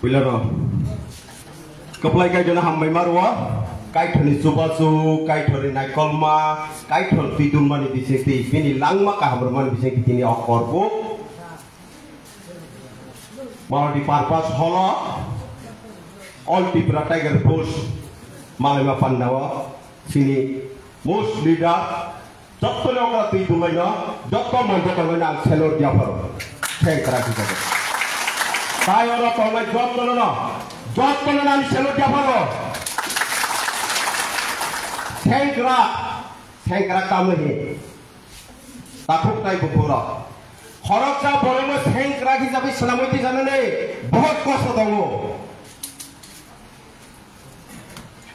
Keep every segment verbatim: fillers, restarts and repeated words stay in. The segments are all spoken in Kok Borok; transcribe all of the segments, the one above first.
Puilano kwplai Kaitorno hambai ma rwo. Kaitorni chubachu, Kaitorni naikolma, Kaitor twi dunmani bisingtwi, bini langma kaham rwmani bisingtwi tini o korbo. Mao di purpose holo All Tripura Tiger Force malaima pandao chini most leader jottoni okra twi dunglaino jotto manjak tongnai ang salute yapharo. Thank you, Raji Jaga. Tai oro tongnai jottono no, jottono no ang salute yapharo. Thank you, Ra. Thank you, Ra, tamni hi. Takhuk tai buphuro. Khoroksa borokno sengkrak hisabe swnamwi tijanani bahut kosto tongo.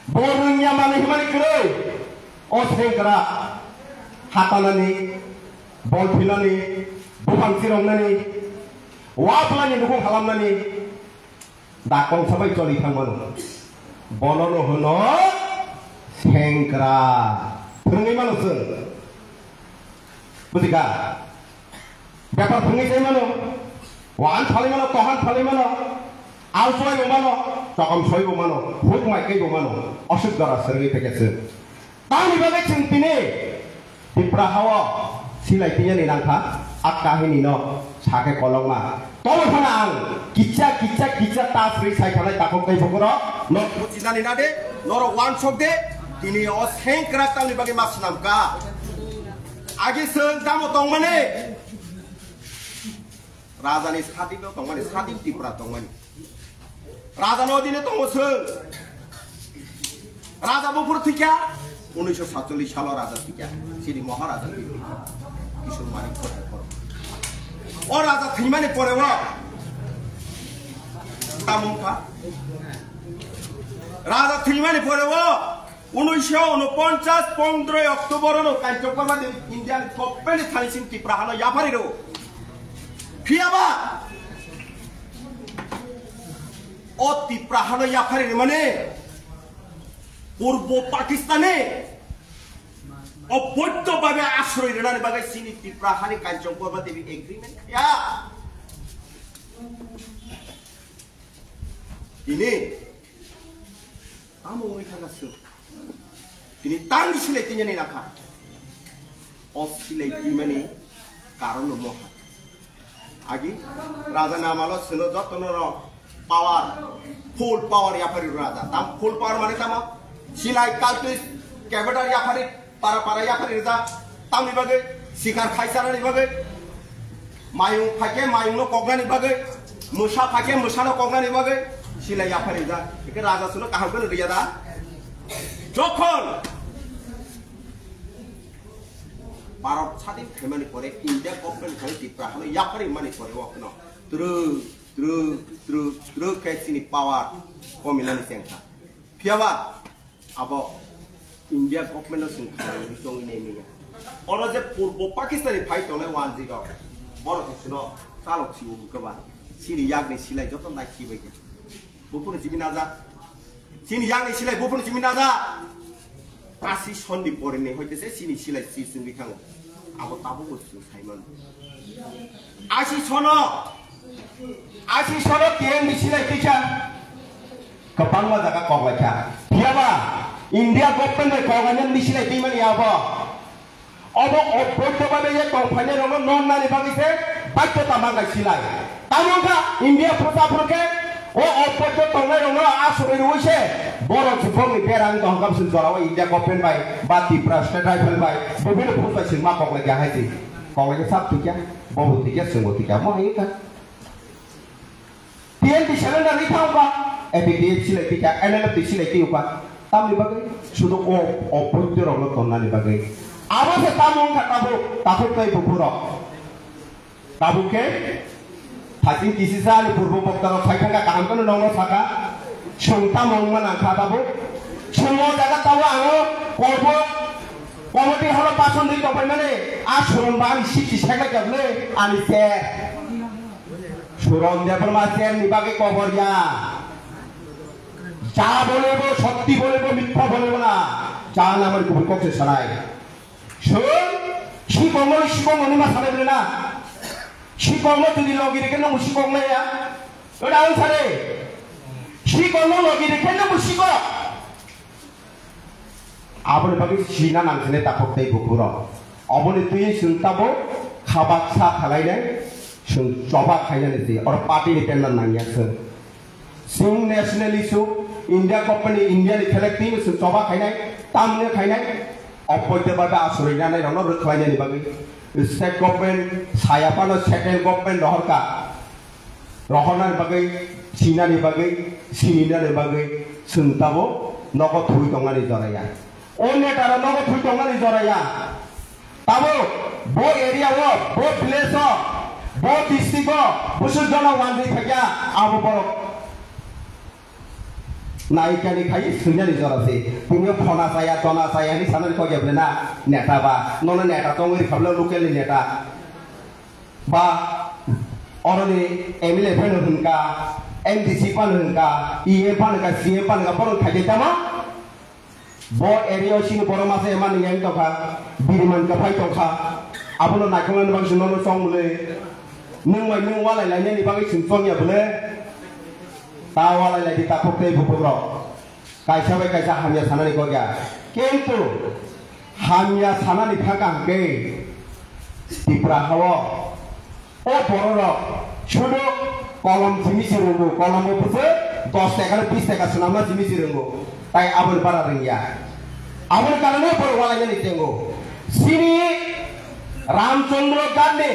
Bo rwngya manwi hwnmani kwrwi. O sengkrak hatanani, bol philani, buphang chiroknani, wa phlani nukhung halamnani, dakong sabai choli thang mano. Bono no hwno sengkra. Phwrwngwi mano chwng. Bujikha? Bepar phwrwngwi sai mano. Waan phalwi mano, tohan phalwi mano. Al chwlai bo mano, chokam soi bo mano, huk mai kai bo mano. Osuk dora serwi pekhe chwng. Tamni bagwi chwng tini Tipra hao silai tiyani nangkha, a kahini no sakhe kolokma. Tobo phano ang kicha, kicha, kicha ta sri sai thanai takhuk tei bukhuro no bujinani nade, norok wansok de, tini o sengkrak tamni bagwi ma swnamkha. Agi chwng tamo tongmani? Rajani sadin no tongmani, sadin Tipra tongmani. Raja no dine tongo chwng. Raja buphuru thwikha, unisho satchollish salo raja thwikha. Chini Maharaja thwikha. Kishore Manik Chakma. O raja thwimani pore o. Tamo wngkha. Raja thwimani pore o. Unisho unoponchas pondroi October no Kanchanpur Devi Indian government ni thani sing Tipra hano yaphari rw. Phiyaba. O Tipra hano yaphari rwmani purbo Pakistani oboidho bhabe asroi rwnani bagwi chini Tipra hani Kanchanpur Devi agreement ya. Tini tamo wngwi thangkha chwng. Tini tang silai tini nangkha. O silai tini mani karon no moha. Agi raja namalo sino jotono no power, full power yaphari raja. Tam full power mane tamo? Silai kaltwi capital yaphari para para yaphari rijak. Tamni bagwi sikar khaisarani bagwi, mayung phaikhe mayungno koknani bagwi, mwsa phaikhe mwsano koknani bagwi silai yaphari rijak. Eke raja suno kaham khe nukya da? Jokhon Bharat sadin khaimani pore, India government khai Tripura hano yaphari mani pore o kheno twrwk twrwk twrwk twrwk khe chini power kominani chengkha. Phiyaba abo India government no chwng kharwi tongwi nai manya. Oro je purbo Pakistan ni phai tongnai one zero, borok ni sino chalok si o hwnkhe ba chini yakni silai joto nai si bai khe. Buphuru simi naja. Chini yakni silai buphuru simi naja. Kasi sonni porini hoite se chini silai si chwngwi thango. Abo tabuk bo chwng sai mano. Asi sono, asi sono T N B silai tisa. Kwbangma jaga kok lai kha. Phiyaba India government bai kok lainani silai twi mani abo. Obo oboidho bhabe ye tong phainai rokno non nani bagwi se baidhota mangai silai. Tamo wngkha India phusa phuru khe o oboidho tongnai rokno aswrwi rwui se borok se bongni berang tong kha bwswk jora o India government bai ba Tripura State Rifle bai bibhinno phusa singma kok lai kha hai se. Kok lai khe sab thwikya, bobo thwikya, chwngbo thwikya, mo hai wngkha. T N T surrender ri thang ba, A P T F silai thika, N L F T silai thio ba. Tamni bagwi sudu o, o poito rokno tonnani bagwi. Abo se tamo wngkha tabuk, takhuk tei buphurok. Tabuk khe, thaching kisisa ni purbo bokta rok sai thangkha kaham kheno nongno saka. Chwng tamo wngma nangkha tabuk. Chwng o jaga tabuk ano korbo committee holo bason ri tongpai mani. A chwng ba ani sixty second khe bwle ani chair. Suron Debbarma chair ni bagwi kobor ya. Ja bolebo, sotti bolebo, mittha bolebo na. Ja namani kubui kok se sanai. Sir, sikongno, sikongno nima sanai bole na. Sikongno jodi logi reke nang sikong naya. Oda ang sare. Siko no logi de khe no siko. Aboni bagwi sina nang sene takhuk tei bukhurok. Oboni twi chwng tabo khabak sa khalainai, chwng choba khainani se. Or party ni tender nangya se. Chwng national issue, India company, India ni khelek twi chwng choba khainai, tamne khainai. Opoite bagwi aswrwinani rokno rwkhlainani bagwi state government saya phano central government rohorkha. Rohornani bagwi, sinani bagwi, sininani bagwi chwng tabo nogo thwi tongnani joraya. O netara nogo thwi tongnani joraya. Tabo bo area o, bo village o, bo district o, busuk jona wanjwi thakya abo borok. Naikani khai swinani jora se. Tini phona chaya, tona chaya hinwi sanani kok ya bwle na neta ba. Nono neta tongwi rikha bwle local ni neta. Ba oroni M L A phano hwnka, M D C phano hwnka, E M phano hwnka, C M phano hwnka, borok khaikhe tamo? Bo area o chini borok masa emani yang tongkha, biriman kwphai tongkha, abono naikolnani bagwi chwng nono chong mwnwi. Nwng bai nwng walai lainani bagwi chwng chong ya bwle? Ta walai lai di takhuk tei buphukrok. Kaisa bai kaisa hamya sanani kok ya. Kintu hamya sanani thangka hwnkhe Tipra hao o bororok sudu kolom simi se rwngo, kolom o bwswk dos taka bis taka swnamna simi se rwngo. Tai aboni bara rwngya. Aboni karone borok walainani tengo. Chini Ramchandra Gandhi,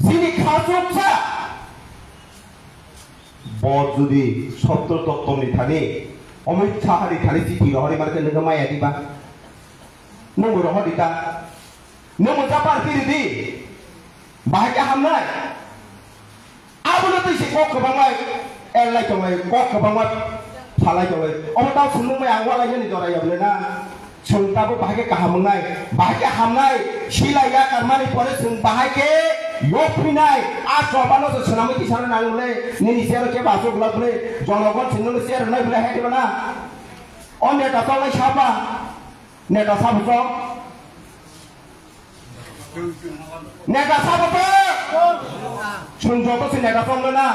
chini khachuksa. Bo jodi sotro totto ni thani, Amit Shah ni thani chithi rohori mane nwng maya diba? Nwng rohori ta. Nwng japar kiri di. Bahai khe hamnai. Abono twi se kok kwbangma erlai tonglai, kok kwbangma phalai tonglai. Omo tao swngnwng mai ang walai yani jora yabne na. Chwng tabuk bahai khe kaham wngnai, bahai khe hamnai, silai ya karmani pore chwng bahai khe yok phinai, a chobano se swnamwi tisana nang le, nini sero khe baso glak le, jonogon chwngno sero nai bwle hai khe bana. O neta tongwi saba, neta sabo tong. Neta sabo tong. Chwng joto se neta tong le na,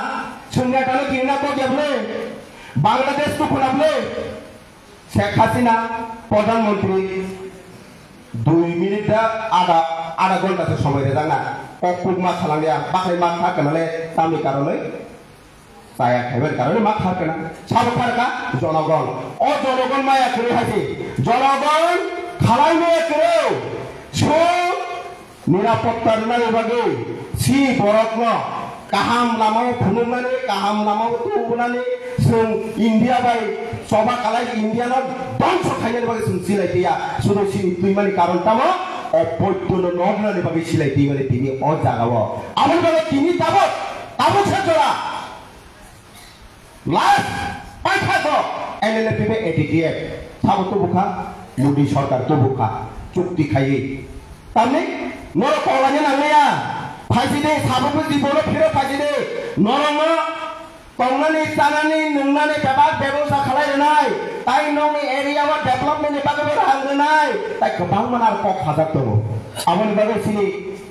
chwng neta no kiri na kok ya bwle. Bangladesh tu khuna bwle. Sheikh Hasina, Pradhan Mantri, dui minute da ada, ada ghonta se somoi rejak na. Kok kuk ma salang ya, bakhai ma kha kana le, tamni karonoi, saya khaibar karonoi ma kha kana. Sabo kha ka, jonogon. O jonogon maya kwrwi hai se. Jonogon khalai maya kwrwi. Chwng Nirapotta rwnani bagwi chini borokno kaham lamao phunuknani, kaham lamao tubunani chwng India bai choba kalai India no dongso khainani bagwi chwng silai tiya. Sudu chini twimani karon tamo? O poito no nodnani bagwi silai twimani tini o jagao. Aboni bagwi tini tabuk, tabuk se jora. Last paitha kok N L F P bai A D T F sabo tubukha, Modi sarkar tubukha, chukti khaiwi. Tamni norok koklanya nangliya, phaisidi sabo bwsdi bono phiro phaisidi, norokno tongnani, chanani, nwngnani bebak bebosta khalai rwnai, tai nokni area o development ni bagwi bo rang rwnai, tai kwbangma naro kok khajak tongo. Aboni bagwi chini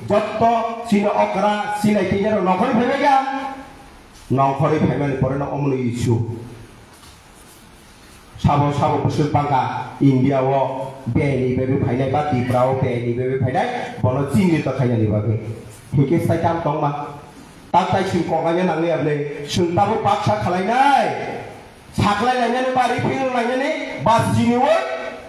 jotto chini okra silai twi norok nokhorwi phaibaikha. Nongkhorwi phaimani poreno omono issue. Sabo sabo bwswk bangkha India o biyai ni bebwi phainai ba Tripura o biyai ni bebwi phainai, bono chini to khainani bagwi. Hinkhe sai tam tongma. Tak tai chwng kok laina nangya bwle. Chwng tabuk baksa khalainai. Saklai lainani ba refill lainani ba chini o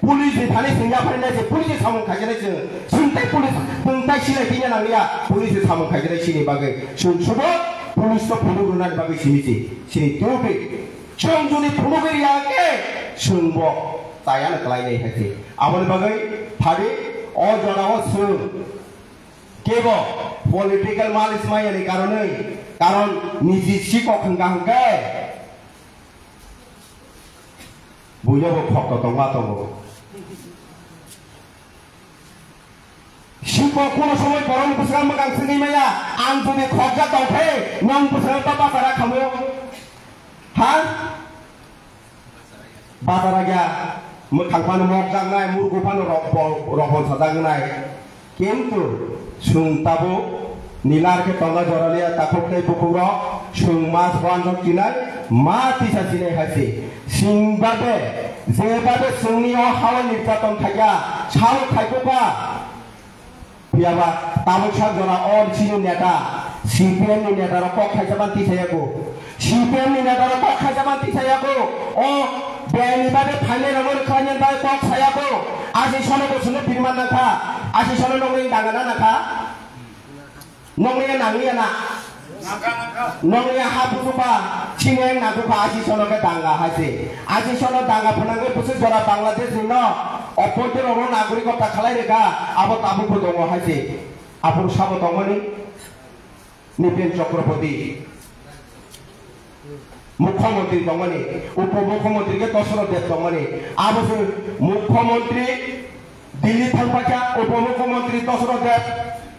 police ni thani chwng yapharnai se police ni samung khaijaknai chwng. Chwng tai police, chwng tai silai twi nangya police ni samung khaijaknai chini bagwi. Chwng subo police no phunuk rwnani bagwi simi se. Chini duty. Chwng jodi phunugwi riya khe chwng bo chayano kwlainai hai se. Aboni bagwi phadi o jora o chwng kebo political malis maya ni karonwi, karon niji sikok hwnkha hwnkhe buino bo khokto tongma tongo. Siko kuno somoi borokni bwskango mwkang swngwi maya, ang jodi khokjak tongkhe, nwng bwskango ta bachara khamu? Ha? Bachara ya, mwkhang phano mokjaknai, murgu phano rok-, rokon sajaknai. Kintu chwng tabuk Nilar khe tonga joraliya takhuk tei bukhukrok, chwng ma swan rok chinai, ma tisa chinai hai se. Chwng babe, je babe chwngni o hao nirjaton khaikha, sao khaikukha. Phiyaba tabuk sak jora o chini neta, C P M ni neta rok kok khaisa ban tisa yaku. C P M ni neta rok kok khaisa ban tisa yaku. O biyang ni babe phainai rok no khlainani bai kok sa yaku. Asi sono bo sono birman nangkha, asi sono nongni danga na nangkha. Nongni ya nangni ya na? Nongni ya ha butuba, chini ya nangkukha asi sono khe danga hai se. Asi sono danga phunangwi bwswk jora Bangladesh ni no, opoito rok no nagorik hota khalai rwkha, abo tabuk bo tongo hai se. Aphuru sabo tongmani Nipin Chakraborty. Mukhyamantri tongmani, Upomukhyamantri khe Dosrot Deb tongmani. Abo se Mukhyamantri Delhi thangpakha, Upomukhyamantri Dosrot Deb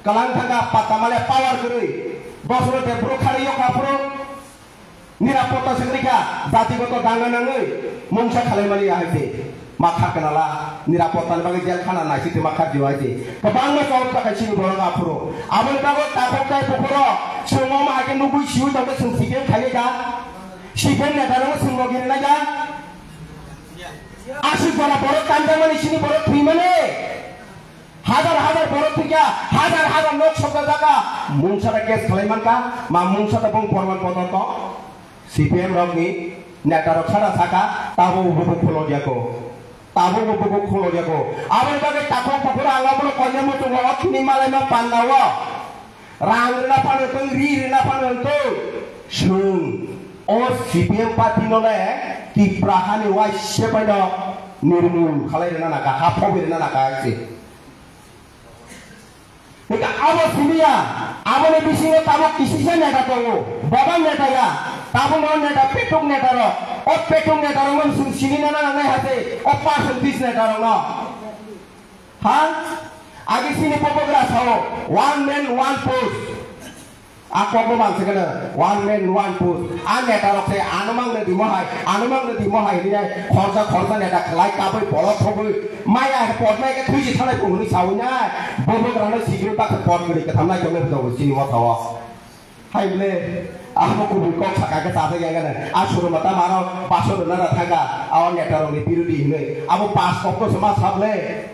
kwlang thangkha, pata male power kwrwi. Dosrot Deb bwrwi kharwi yokha phuru nirapotta se kwrwikha, jatigoto danga nangwi mungsa khalaimani ya hai se. Ma kha kanala, nirapotta ni bagwi jel khana naisik ma kha jiwai se. Kwbangma chawk ta kaisi ni borok aphuru. Aboni bagwi takhuk tai bukhuro, chwng omo hai khe nugwi siwi tongkhe chwng C P M khailai da. C P M neta rok chwng logi rwnai da. Aswk jora borok tanjakmani sini borok thwimani. Hajar hajar borok thwikha, hajar hajar nok sokjak kha. Mungsa ta case khalai mankha, ma mungsa ta bong porman poto to. C P M rokni neta rok sana saka, tabo bo bo khulok yako. Tabo bo bo khulok yako. Aboni bagwi takhuk bukhur ang abono koinai muchungo o thini malaima pandao. Rang rwna phano tong, ri rwna phano tong. Chwng o C P M party no le Tipra hani waisa paino nirmul khalai rwna naka, ha phobi rwna naka se. Nika abo simiya, aboni bisingo tabuk kisisa neta tongo, baba neta ya, tabuk no neta petuk neta rok, o petuk neta rok no sini na nangnai hase, o percentage neta rok no. Ha? Agi sini popogra sao, one man, one post. A kokno bang se kene, one man, one post. A neta rok se ano mang ne dimo hai, ano mang ne dimo hai, hini nai, khorsa, khorsa neta khlai, kabui, bolok, thogui, maya, pot mai ke thuisi thanai phung hini sawi nai, bobo grano sigiri baksa pot guri ketham nai, jome budo, sini mo thawo. Hai ble, abo kubui kok saka ke chajak ya gana. A suru mata maro, baso rwna ra thangka, a neta rok ni birodi hinui. Abo pas kok to sama sable.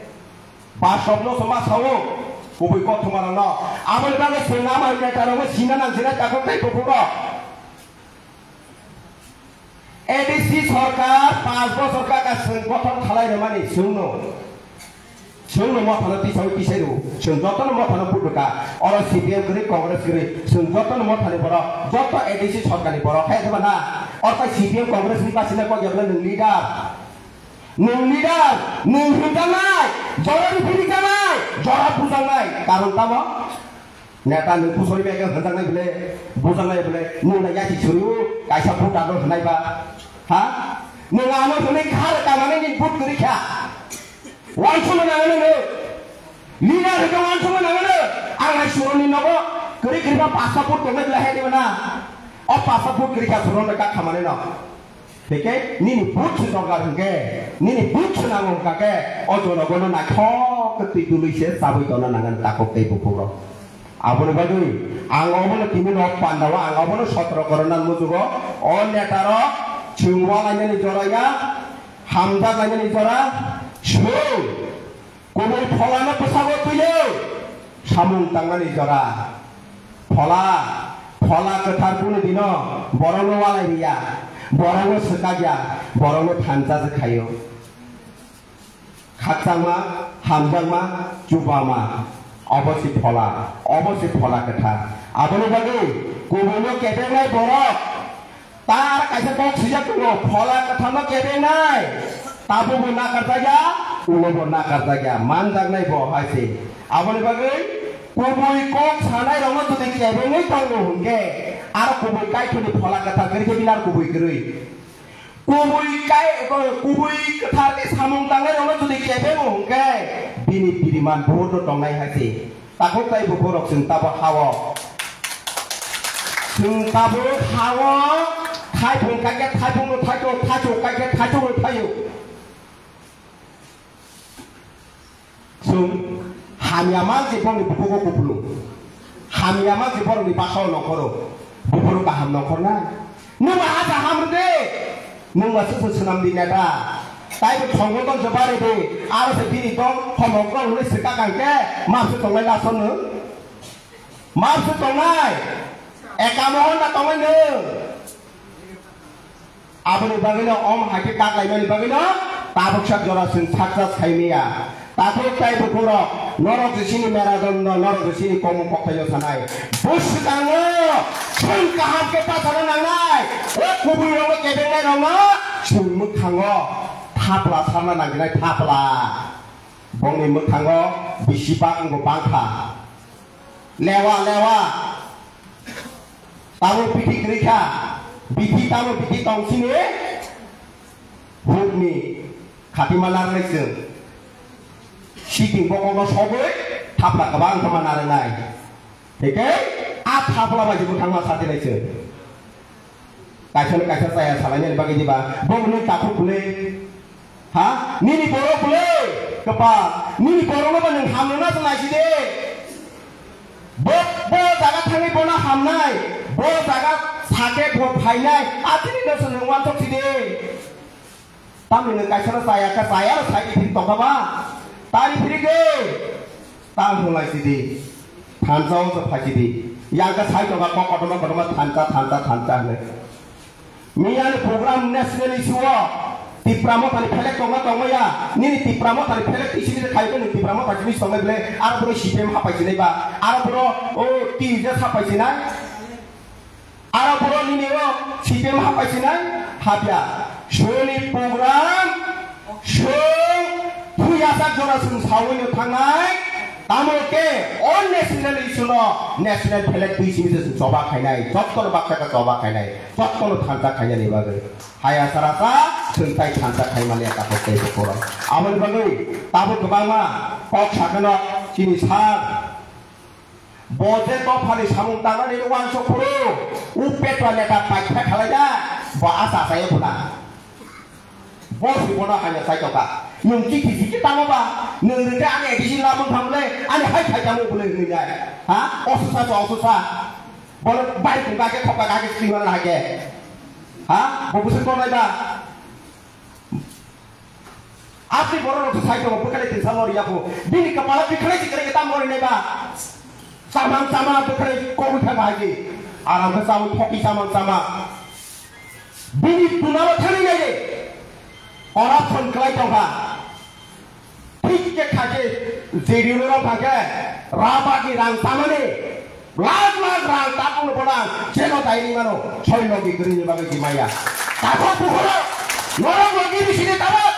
Ba sokno soma sao, kubui kothoma rokno. Aboni bagwi chwng ama neta rokno sina nang sinai takhuk tei bukhuk rok. A D C sorkar panch bochor kaka chwng gothon khalai rwmani chwngno. Chwngno mothano tisawi tisai rw. Chwng jotono mothano vote rwkha. Oro C P M kwrwi, Congress kwrwi. Chwng jotono mothani borok, joto A D C sorkarni borok. Hai thwma na? Oro tai C P M Congress ni basina kok yabla nwng leader. Nwng leader, nwng hwnjaknai, jora rwphirikjaknai, jora bujaknai, karon tamo? Neta nwng kusori bai khe hwnjaknai bwle, bujaknai bwle, nwng na yasi suriu, kaisa voter no hwnai ba, ha? Nwng ano hwnwi kha rwkha mane nini vote kwrwi kha. Wansukma nangani nwng. Leader hwnkhe wansukma nangani. Ang hai suroni nogo kwrwi kwrwi ba pasta vote tongnai bwle hai diba na? O pasta vote kwrwi kha suroni kha khamani no. Hingke nini vote se dorkar hingke, nini vote se nango hingka khe, o jonogono naithok khe twi dului se chabwi tongna nangan takhuk tei bukhuk rok. Aboni bagwi ang obono tini rok pandao, ang obono sotro korona mujugo, o neta rok chwng walainani jora ya, hamjak lainani jora, chwng Kubui pholano bwsago twio samung tangnani jora. Phola, phola kwthar kunu dino borokno walai riya, borokno swkakya, borokno thansa se khaio. Khakchangma, hamjakma, chubama, obo se phola, obo se phola kwthar. Aboni bagwi kubuino kebengnai borok Tar kaisa kok swijak tongo, phola kwthangno kebengnai, tabukbo nakarjakya, ulobo nakarjakya, manjaknai bo hai se. Aboni bagwi kubui kok sanai rokno jodi kebengwi tongo hwnkhe, aro kubui Kaitorni phola kwthar kwrwi khe bini aro kubui kwrwi. Kubui kai, kubui kwthar khe samung tangnai rokno jodi kebengo hwnkhe, bini piriman buhurno tongnai hai se. Takhuk tei bukhurok chwng tabuk ha-o. Chwng tabuk ha-o, thaipung kaikhe thaipungno thaio, thaichuk kaikhe thaichukno thaio. Chwng hamya man se boni bukhugo kupulung. Hamya ma se borokni bwsao nongkhoro. Buphuru kaham nongkhornai. Nwng ba ha kaham rwdi. Nwng ba se se swnam di neta. Tai bo thongo tong se bari di. Aro se bini tong khomok tong hwnwi swkang khe ma se tongnai laso nwng. Ma se tongnai. Eka mohon na tongnai nwng. Aboni bagwino om hai khe kaklaimani bagwino tabuksa jora chwng success khaimaya. Takhuk tai bukhurok, norok je chini meradondo, norok je chini komung kokthaino sanai. Bwskango chwng kaham khe bachana nangnai. O kubuirokno kebengnai rokno chwng mwkhango thapla sarna nangnai, thapla. Bongni mwkhango bisi bak wngbo bangkha. Lewa, lewa. Tamo bithi kwrwi kha. Bithi tamo bithi tong sini. Hukni khatima narwknai chwng. Siting bokongno sogwi thapla kwbang khe ma narwknai. Hwnkhe a thapla bai se bwkhakma satinai chwng. Kaisa no kaisa chaya salainani bagwi diba? Bo nini takhuk bwle? Ha? Nini borok bwle? Kwpal. Nini borokno ba nwng hamrwna se naisidi. Bo, bo jaga thangwi bono hamnai. Bo jaga sake bo phainai. Atini no se nwng uansuk sidi. Tamni nwng kaisa no chaya kha, chaya no sai phiri tongkha ba? Tari phiri khe. Tang thung lai sidi. Thansa o se phai sidi. Yang khe sai tongkha kok kotorma kotorma thansa, thansa, thansa hwnwi. Miyani program national issue o Tipra Mothani phelek tongma tongmaya. Nini Tipra Mothani phelek twi sini khai khe nwng Tipra Motha sini songnai bwle. Aro bwrwi C P M hapai sinai ba. Aro bwrwi o T U J hapai sinai. Aro borok nini o C P M hapai sinai hapya. Soni program song thuyasak jora song sawi no thangnai. Tamo ke o national issue no national flag twi simi se choba khainai. Jotto no baksa ka choba khainai. Jotto no thansa khainani bagwi. Haya sarasa song tai thansa khaimani ka hote borok. Aboni bagwi tabuk kwbangma kok sakano chini sar. Bo je dophani samung tangnani uansuk phuru, u petwa neta paikha khalai da, bo asa asa ye phuna. Bo si bono hanya sai toka. Nwng chikhi chikhi tamo ba, nwng rwkhe ani A D C lamung thamle, ani hai khai tamo bwle hwnwi nai. Ha? Osusa se osusa. Bono bai tungka khe khokka khe swimana hai khe. Ha? Bo bwswk tongnai ba? Asli borok rok sai tongo, bwkhani tinsa lori yapo. Bini kapala bwkhani sikre kita mori neba. Samang sama bwkhani kogwi thang hai di. Aram khe sawi thoki samang sama. Bini tunalo thani nai di. Corruption khlai tongkha. Thik khe kha khe J D U no rok kha khe rabagi rang samani. Lakh lakh rang tabukno bono ang jeno dai ri mano, soi logi kwrwini bagwi di maya. Takhuk bukhurok, norok logi risini tabuk.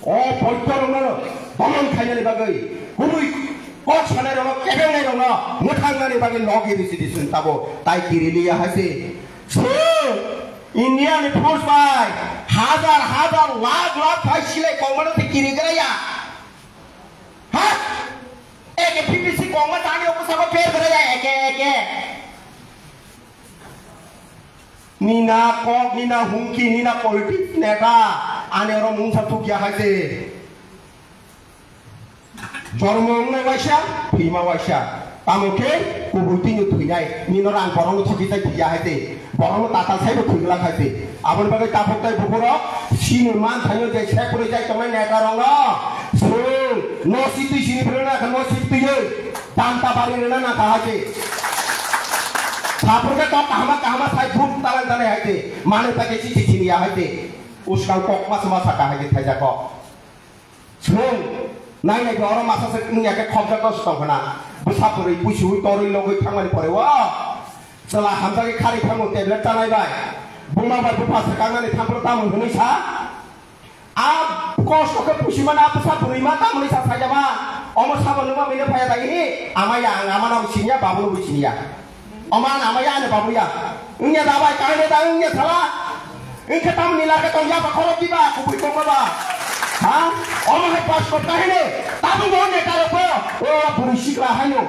O poito rokno domon khainani bagwi, kubui kok sanai rokno, kebengnai rokno mwthangnani bagwi logi risidi chwng tabuk. Tai kiriliya hai se. Chwng India ni force bai hajar hajar lakh lakh phai silai kongmano se kirigraya. Ha? Eke P P C kongma tani omo sabo per bera ya eke eke. Nina kok, nina hungki, nina politics neta, ani oro mungsa thukya hai se. Jormo wngnai waisa, thwima waisa. Tamo khe kubui tini thwinai, nino rang borokno thokijak thwiya hai se. Borokno tatal saibo thwigwlak hai se. Aboni bagwi takhuk tai bukhurok chini manthaino je seprwi jai tongnai neta rokno chwng no sitwi sini phirwi nangkha, no sitwi wi danta bari rwna nangkha hai se. Saphur khe kok kahama kahama sai buk talang tanai hai se. Manwi pai khe chichi siniya hai se. Uskang kok masa masa ka hai se thaijak kok. Chwng nai nai oro masa se wngya khe khobjak no se tong khna. Bwsa pwrwi pusi wi torwi logwi thangmani pore o. Chwla hamjagwi khari thango tablet chanai bai. Buma bai bupha swkang nani thampro tamo hwnwi sa. A kosto khe pusi mana bwsa pwrwi ma tamo hwnwi sa saida ma. Omo sabo nungma bini phaya dagi hi. Amaya ang amano siniya, babuno bo siniya. Oman amaya ani babuya. Wngya da bai, kahini da wngya sala. Wngkhe tamni lage tong ya ba khorok diba, kubui tongma ba. Ha? Omo hai passport kahini. Tabuk bo ne karo ko. O buri sikla haino.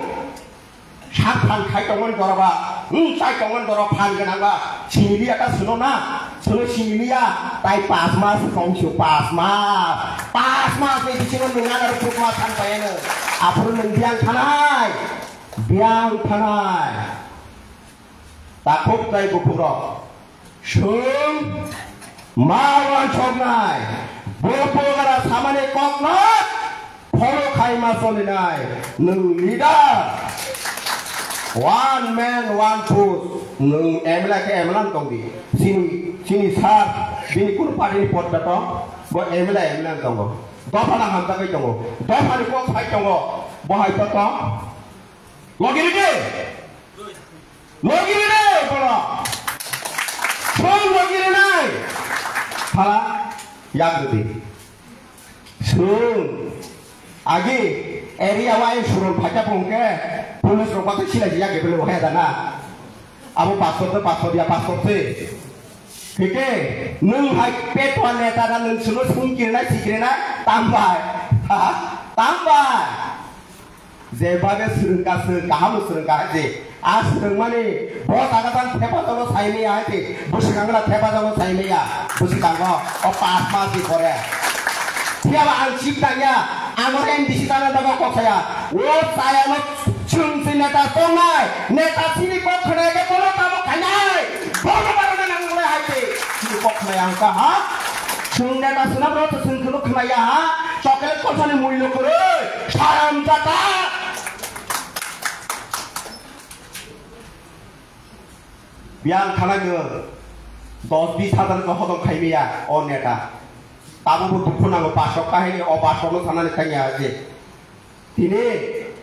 Sak phan khai tongmani doro ba. Hmm, chai tongmani doro phan gwnang ba. Siniliya ta suno na. Suno siniliya. Tai pas mas kong su pas mas. Pas mas ni bisingo nung ana ruk mas han payano. Aphuru nung biang thanai. Biyang thanai takhuk tei bukhukrok, chwng ma wansoknai, bo bwgra samani kokno follow khaima solinai nwng leader, one man, one vote, nwng M L A khe M L A wng tongdi. Chini, chini sir, bini kunu party ni podda tong, bo M L A, M L A wng tongo. Dopha na hamjagwi tongo, dopha ni kok sai tongo, bo hai to tong. Logi ridi. Logi ridi, bono. Song logi rinai. Phala, yak ridi. Song. Agi, area wise suron phaikya pongke, police rok bakhe silai yak ebele wahai dana. Abo pastor se, pastor ya, pastor se. Keke, nwng hai petwa neta da nwng suno sung kirinai, si kirinai, tambai. Ha, tambai. Jebabe swrwngkha, swrwngkha, hamo swrwngkha hai se. A swrwngmani bo jaga tang thepajago saimaya hai se. Bwswkango na thepajago saimaya. Bwswkango o pas mas ni pore. Phiyaba ang chip tangya. Ang oro M D C chana bagwi kok saya. O chayano chwng se neta tongnai. Neta sini kok khwnai khe bono tamo khainai. Bono barano nang nang hai se. Sini kok khwnai ang ka ha. Chwng neta swnam rw to chwng khwno khwnai ya ha. Chocolate korsani mui no kwrwi. Saram jata. Biyang thanai nwng dos bis hajar no hodong khaimaya o neta. Tabukbo dukhu nango pasok kahini o pasok no sanani thangya je. Tini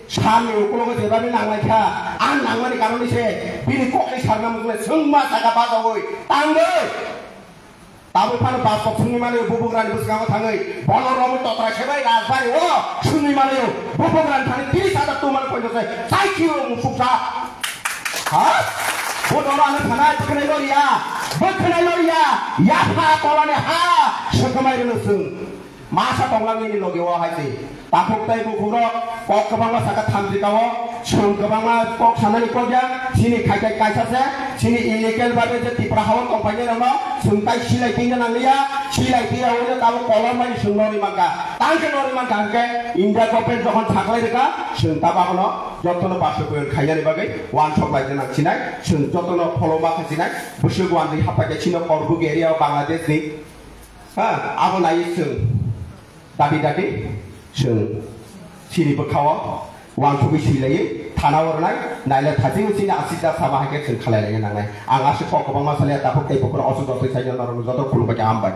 sani ukulogo jebani nanglaikha, ang nangmani karon se bini kokni sarna mukle swngma saka bajawi tangwi. Tabuk phano bas kok swnwi mano, bubugrani bwskango thangwi bono romwi totrai khebai rajbari o swnwi mano, bubugrani thani tiris hajar tongmani poito se chai khio musuksa. Ha? Bo doro ano thanai bwkhnai loriya, bwkhnai loriya, yapha tolani ha swkhamai rwno chwng. Masa tonglang nini loge o hai se. Takhuk tei bukhukrok kok kwbangma saka thamjika o, chwng kwbangma kok sanani kok ya, chini khai khai kaisa se, chini illegal babe je Tipra hao tongpainai rokno chwng tai silai tingna nangliya, silai tiya oino tabuk kolom bai chwng nori mankha. Tang khe nori mankha hwnkhe India government jokhon saklai rwkha, chwng tabuk abono jotono basukon khainani bagwi wansok laina nang sinai, chwng jotono pholoma kha sinai, bwswk wandwi haphaikhe chino Korbuk area o Bangladesh ni. Ha, abo nai chwng dati dati chwng chini bwkhao wansugwi swilaiwi thana o rwnai, naila thajingwi chini asida sama hai khe chwng khalai laina nangnai. Ang aswk kok kwbangma salya, takhuk tei bukhuk aswk jotoi saino norokno joto khulumbai khe hambai.